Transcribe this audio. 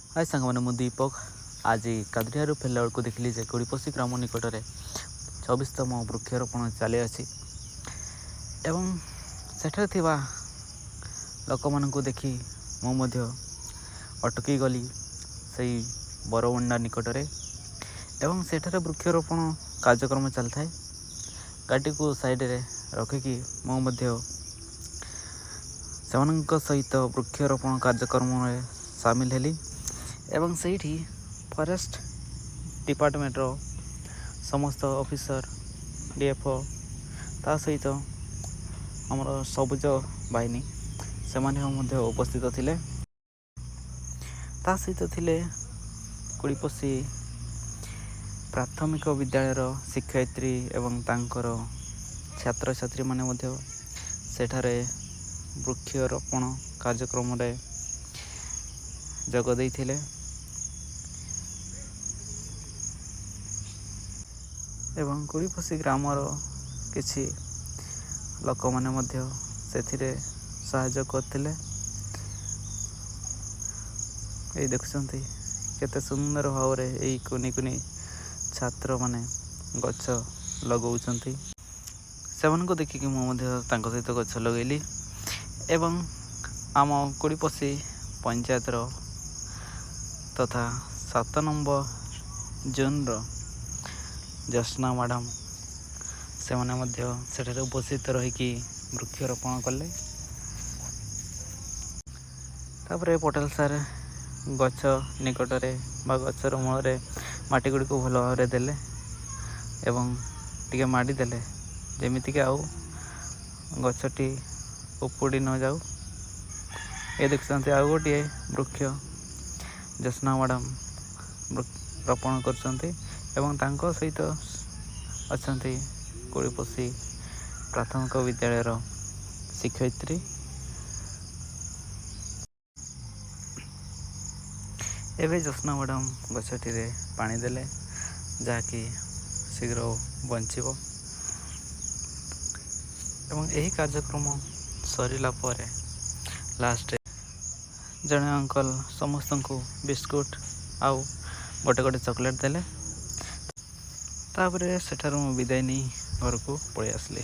ହାଏ ସାଙ୍ଗମାନେ, ମୁଁ ଦୀପକ। ଆଜି କାଦୁରିଆରୁ ଫେରିଲା ବେଳକୁ ଦେଖିଲି ଯେ ଗୁଡ଼ିପଶି ଗ୍ରାମ ନିକଟରେ 26ତମ ବୃକ୍ଷରୋପଣ ଚାଲିଅଛି ଏବଂ ସେଠାରେ ଥିବା ଲୋକମାନଙ୍କୁ ଦେଖି ମୁଁ ମଧ୍ୟ ଅଟକି ଗଲି ସେଇ ବରମୁଣ୍ଡା ନିକଟରେ ଏବଂ ସେଠାରେ ବୃକ୍ଷରୋପଣ କାର୍ଯ୍ୟକ୍ରମ ଚାଲିଥାଏ। ଗାଡ଼ିକୁ ସାଇଡ଼ରେ ରଖିକି ମୁଁ ମଧ୍ୟ ସେମାନଙ୍କ ସହିତ ବୃକ୍ଷରୋପଣ କାର୍ଯ୍ୟକ୍ରମରେ ସାମିଲ ହେଲି ଏବଂ ସେଇଠି ଫରେଷ୍ଟ ଡିପାର୍ଟମେଣ୍ଟର ସମସ୍ତ ଅଫିସର, ଡିଏଫ୍ଓ, ତା ସହିତ ଆମର ସବୁଜ ବାହିନୀ, ସେମାନେ ମଧ୍ୟ ଉପସ୍ଥିତ ଥିଲେ। ତା ସହିତ ଥିଲେ କୁଳିପଶି ପ୍ରାଥମିକ ବିଦ୍ୟାଳୟର ଶିକ୍ଷୟିତ୍ରୀ ଏବଂ ତାଙ୍କର ଛାତ୍ରଛାତ୍ରୀମାନେ ମଧ୍ୟ ସେଠାରେ ବୃକ୍ଷରୋପଣ କାର୍ଯ୍ୟକ୍ରମରେ ଯୋଗ ଦେଇଥିଲେ। ଏବଂ କୁଳିପଶି ଗ୍ରାମର କିଛି ଲୋକମାନେ ମଧ୍ୟ ସେଥିରେ ସାହାଯ୍ୟ କରିଥିଲେ। ଏଇ ଦେଖୁଛନ୍ତି, କେତେ ସୁନ୍ଦର ଭାବରେ ଏଇ କୁନି କୁନି ଛାତ୍ରମାନେ ଗଛ ଲଗାଉଛନ୍ତି। ସେମାନଙ୍କୁ ଦେଖିକି ମୁଁ ମଧ୍ୟ ତାଙ୍କ ସହିତ ଗଛ ଲଗେଇଲି ଏବଂ ଆମ କୁଡ଼ିପଶି ପଞ୍ଚାୟତର ତଥା 7 ନମ୍ବର ଜୋନ୍ର ଜ୍ୟୋତ୍ସ୍ନା ମ୍ୟାଡ଼ାମ୍, ସେମାନେ ମଧ୍ୟ ସେଠାରେ ଉପସ୍ଥିତ ରହିକି ବୃକ୍ଷରୋପଣ କଲେ। ତାପରେ ପଟେଲ ସାର୍ ଗଛ ନିକଟରେ ବା ଗଛର ମୂଳରେ ମାଟି ଗୁଡ଼ିକୁ ଭଲ ଭାବରେ ଦେଲେ ଏବଂ ଟିକେ ମାଡ଼ି ଦେଲେ, ଯେମିତିକି ଆଉ ଗଛଟି ଉପୁଡ଼ି ନଯାଉ। ଏ ଦେଖୁଛନ୍ତି, ଆଉ ଗୋଟିଏ ବୃକ୍ଷ ଜ୍ୟୋତ୍ସ୍ନା ମ୍ୟାଡ଼ାମ୍ ରୋପଣ କରୁଛନ୍ତି ଏବଂ ତାଙ୍କ ସହିତ ଅଛନ୍ତି କୋଳିପଶି ପ୍ରାଥମିକ ବିଦ୍ୟାଳୟର ଶିକ୍ଷୟିତ୍ରୀ। ଏବେ ଜ୍ୟୋତ୍ସ୍ନା ମ୍ୟାଡ଼ାମ୍ ଗଛଟିରେ ପାଣି ଦେଲେ, ଯାହାକି ଶୀଘ୍ର ବଞ୍ଚିବ। ଏବଂ ଏହି କାର୍ଯ୍ୟକ୍ରମ ସରିଲା ପରେ ଲାଷ୍ଟରେ ଜଣେ ଅଙ୍କଲ ସମସ୍ତଙ୍କୁ ବିସ୍କୁଟ ଆଉ ଗୋଟେ ଗୋଟେ ଚକୋଲେଟ୍ ଦେଲେ। ତାପରେ ସେଠାରୁ ମୁଁ ବିଦାୟ ନେଇ ଘରକୁ ପଳେଇ ଆସିଲି।